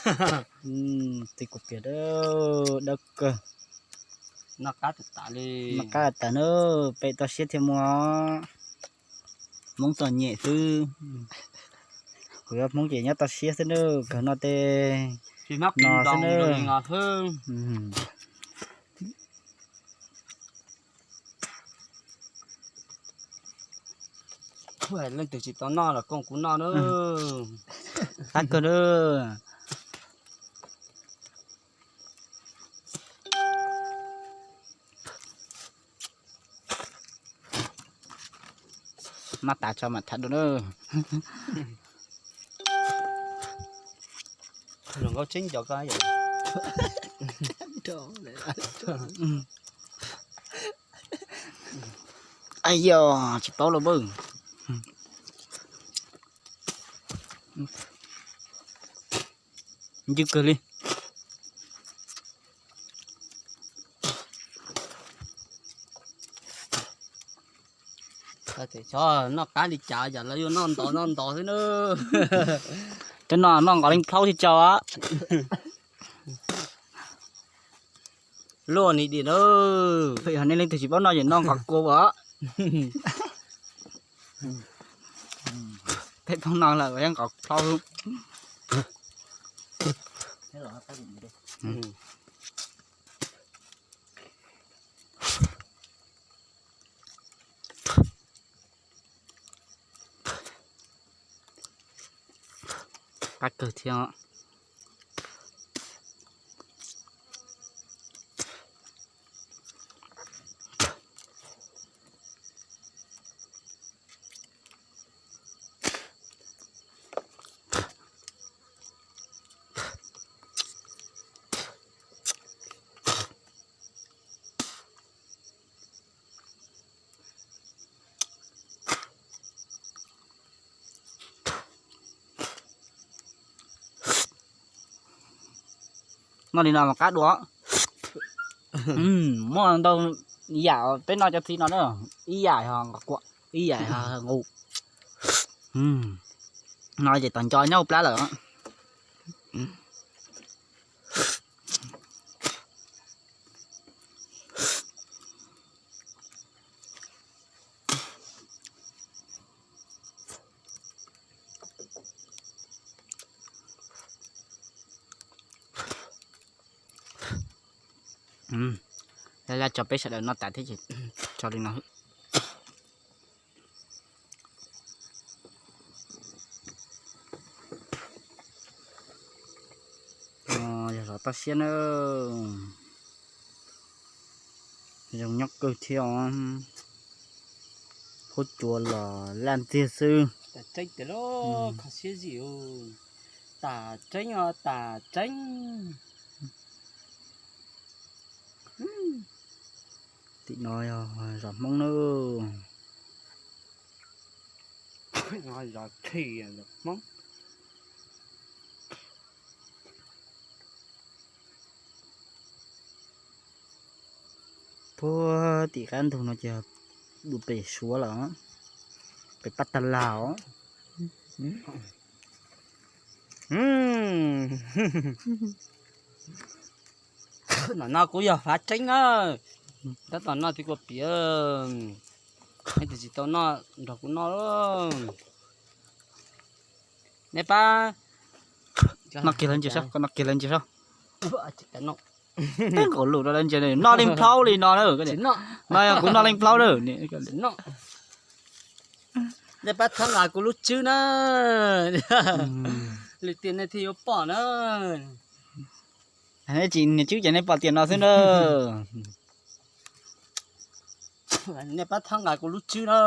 Txiv kuv piam dawb kawg. Noj qab tas tas li. Noj qab tas na, peb toj siab thiaj muaj. Hmoob txom nyem xwb. Kuv yog Hmoob ces nyob toj siab xwb na, kawg noj tej no xwb na. Leej twg tsis tau noj los koom kuv noj na. Qab kawg na. Maj tas tso mam tham dua na. Zoo nkauj tseeb nco koj. Ai yog, tsis paub los pab. Ncw kawg li. Xyov noj qab li cas, yam lawv yuav noj ntov noj ntov xwb na. Cov no noj nqos leej plaub thiaj tso. Luaj ni dim na. Yog nej leej twg tsis paub noj ces noj nqos kua os. Peb paub noj lawm yeej nqos plaub. Qab kawg thiab. Noj li no mas qab dua. Muaj ntau yam peb noj cov txiv no na, ib yam yog nqos kua, ib yam yog nqus. No ces tom nco nyob hauv plab lawm. Laj laj tso peb sawv daws noj tas thiab ces tso li no. Yog zov toj siab na. Zoo nyob kawg thiab os. Huab cua los laj ntxiag xwb. Kho siab zim, tas tseeb os, tas tseeb. Tim no yog zos Hmoob na. Zos Hmoob. Puag tim qab ntug no ces dua pem Suav lawm, pem Paj Tag Las os. Ntawm no kuj yog fav tseeb na. Tab tom noj txiv kua piam, leej twg tsis tau noj nrog kuv noj. Nej pab noj kiag lawv ntsia saib, koj noj kiag lawv ntsia saib. Peb nkaus lus rau lawv ntsia, noj leej plaub li no na. No yog kuv noj leej plaub na. Nej pab thab nqa kuv lub tswb na. Lwm tiam nej thiaj yuav pom na. Nej tsis nias tswb ces nej pom tiam no xwb na. Nej pab thab nqa kuv lub tswb na.